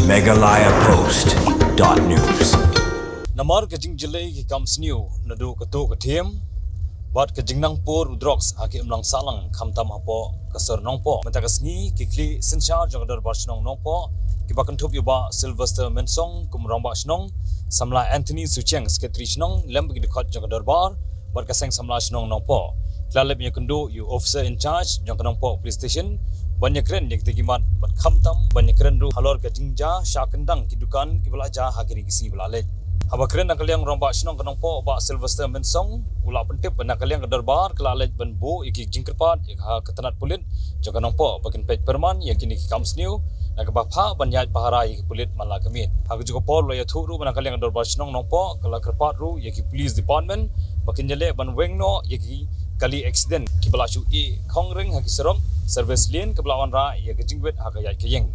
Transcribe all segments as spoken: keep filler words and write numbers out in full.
Meghalaya Post dot news. Namar ka jingjyllei ki kam sniew naduh ka tuh ka thiem bad ka jingnang por u drugs ha ki imlang sahlang khamtam hapoh ka sor Nongpoh. Mynta ka sngi ki khlieh synshar jong ka Dorbar Shnong Nongpoh kiba kynthup ïa u Bah Sylvester Mensong kum Rangbah Shnong, samla Anthony Suchiang Secretary Shnong lem bad ki dkhot jong ka Dorbar bad ka Seng Samla Shnong Nongpoh. Ki la leit ïakynduh ïa u Officer in Charge jong ka Nongpoh Police Station ban ïakren ïa kita ki mat bad khamtam ban ïakren ruh halor ka jingjia shah kyndang ki dukan kiba la jia ha kine ki sngi ba la leit. Haba kren na ka liang u Rangbah Shnong ka Nongpoh Bah Sylvester Mensong u la pyntip ba na ka liang ka Dorbar ka la leit ban buh ïa ki jingkyrpad ïa ka, ka tnat pulit jong ka Nongpoh ba kin peit pyrman ïa kine ki kam sniew na kaba phah ban ïaid pahara ïa ki pulit man la ka miet. Ha kajuh ka por u la ïathuh ruh ba na ka liang ka Dorbar Shnong Nongpoh ka la kyrpad ruh ïa ki police department ba kin ïaleh ban weng noh ïa ki kali accident kiba la shu ih khongring ha ki surok, service lane kaba la wanrah ïa ka jingwit ha ka ïaid ka ïeng.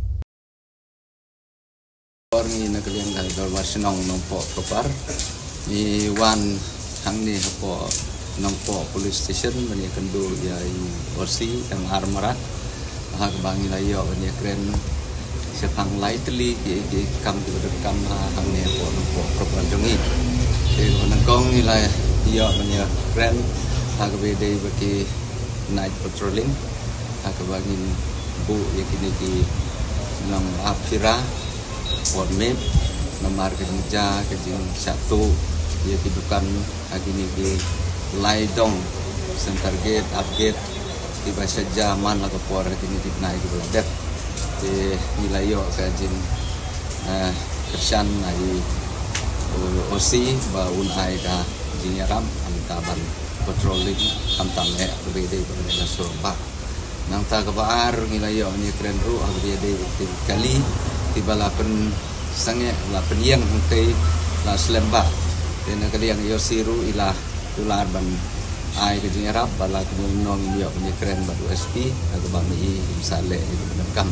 Por ngi na ka liang ka Dorbar Shnong Nongpoh Proper ngi wan hangne hapoh Nongpoh Police Station ban ïakynduh ïa i O C M R Marak. Ha kaba ngi la ïoh ban ïakren shaphang lai tylli ki, ki kam kiba donkam ha hangne hapoh Nongpoh Proper jong ngi. Te kaba nyngkong ngi la ïoh ban ïakren ha kaba ïadei bad ki night patrolling ha kaba ngin buh ïa kine ki nongap phira por miet namar ka jingjia ka jingshah tuh ïa ki dukan ha kine ki lai dong, Center Gate, Up Gate, kiba sha jia man la ka por ha kine ki tnai kiba la dep. Te ngi la ïoh ka jing, eh, kyrshan na i, eh, O C ba un ai ka jingïarap ha ka ban patrolling khamtam eh ha kaba ïadei bad ka surok bah. Nangta kaba ar ngi la ïoh ban ïakren ruh ha kaba ïadei bad ki kali kiba la pynsangeh, la pynïeng hangtei, la slem bah. Te na ka liang i O C ruh i la kular ban ai ka jingïarap, bad la kumno ngin ïoh ban ïakren bad u S P ha kaba ma i im sa leh ïa kaba donkam.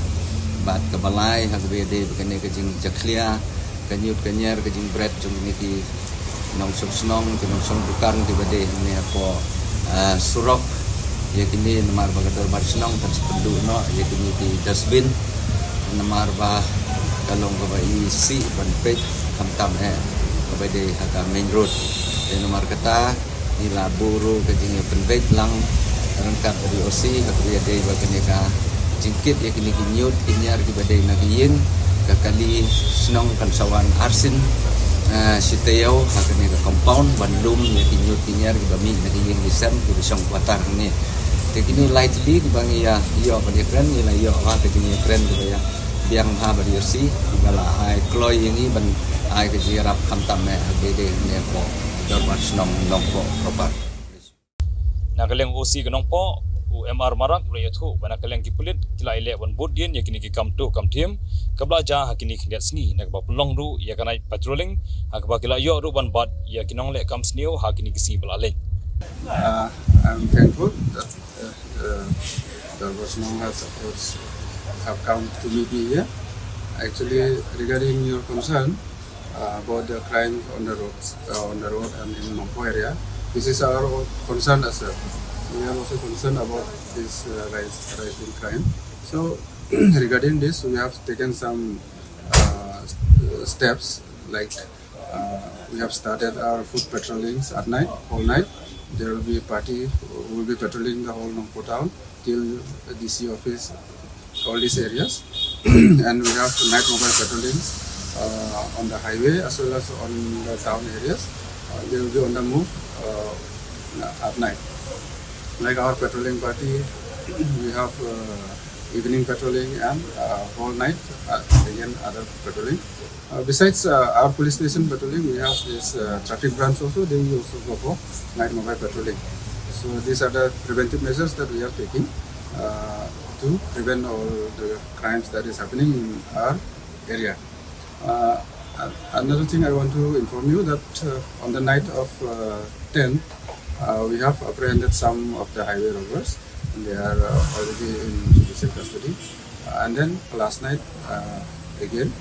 Bad kaba lai ha kaba ïadei bad kane ka jingjakhlia ka ñiut ka ñiar ka jingbret jong kine ki nongshong shnong, ki nongshong dukan kiba dei hangne hapoh, ah, surok. Ïa kine namar ba ka Dorbar Shnong kan sa pynduh noh ïa kine ki dustbin namar ba ka long kaba isih ban peit khamtam eh kaba dei ha ka main road. Te namar kata ngi la buh ruh ka jingïapynbeit lang ryngkat bad i O C ha kaba ïadei bad kane ka jingkit ïa kine ki ñiut ki ñiar kiba dei na ka ïing. Ka kali shnong kan sa wan arsien, eh, shi taïew ha kane ka compound ban lum ïa ki ñiut ki ñiar kiba mih na ka ïing ki sem kiba shong quarter hangne. Te kine lai tylli kiba ngi ïa ïoh ban ïakren, ngi la ïoh ha ka jingïakren kaba ïa biang ha bad i O C kiba la ai kloi ïa ngi ban ai ka jingïarap khamtam eh ha kaba ïadei hangne hapoh Dorbar Shnong Nongpoh Proper. Na ka liang u O C ka Nongpoh, u M R Marak, u la ïathuh ba na ka liang ki pulit ki la ïaleh ban bud dien ïa kine ki kam tuh kam thiem kaba la jia ha kine ki khyndiat sngi, na kaba pynlong ruh ïa ka night patrolling ha kaba ki la ïoh ruh ban bat ïa ki nongleh kam sniew ha kine ki sngi ba la leit. Uh, I'm thankful that, uh, uh, the Dorbar Shnong has approached, have come to meet me here. Actually, regarding your concern, uh, about the crime on the roads, uh, on the road and in Nongpoh area. This is our o-, concern as well. We are also concerned about this, uh, rise, rise in crime. So, regarding this, we have taken some, uh, s-, steps, like, uh, we have started our foot patrollings at night, all night. There will be a party who will be patrolling the whole Nongpoh town till the D C office, all these areas. And we have night mobile patrolling, uh, on the highway as well as on the town areas. Uh, they will be on the move, uh, at night. Like our patrolling party, we have, uh, evening patrolling and, uh, whole night, uh, again other patrolling. Uh, besides, uh, our police station patrolling, we have this, uh, traffic branch also. They will also go for night mobile patrolling. So these are the preventive measures that we are taking, uh, to prevent all the crimes that is happening in our area. Uh, a-, another thing I want to inform you that, uh, on the night of, uh, tenth, uh, we have apprehended some of the highway robbers. They are, uh, already in judicial custody. Uh, and then last night, uh, again,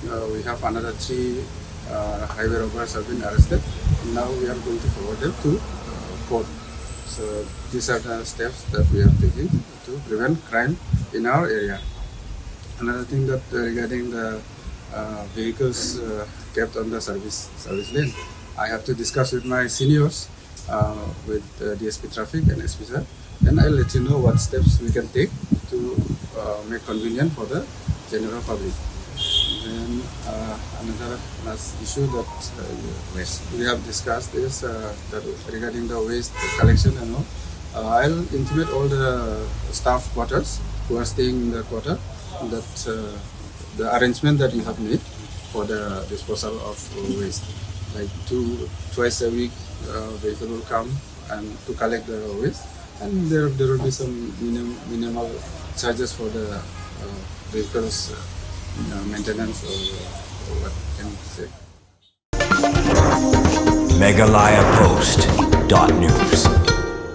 uh, we have another three, uh, highway robbers have been arrested. Now we are going to forward them to, uh, court. So these are the steps that we are taking to prevent crime in our area. Another thing that, uh, regarding the uh, vehicles uh, kept on the service service lane. I have to discuss with my seniors, uh, with uh, D S P Traffic and S P sir, and I'll let you know what steps we can take to uh, make convenient for the general public. Then uh, another last issue that uh, we have discussed is uh, that regarding the waste collection and all. Uh, I'll intimate all the staff quarters who are staying in the quarter that uh, the arrangement that you have made for the disposal of waste, like two twice a week, uh, vehicle will come and to collect the waste, and there there will be some minim, minimal charges for the uh, vehicles uh, maintenance or what can say. Meghalaya Post dot news.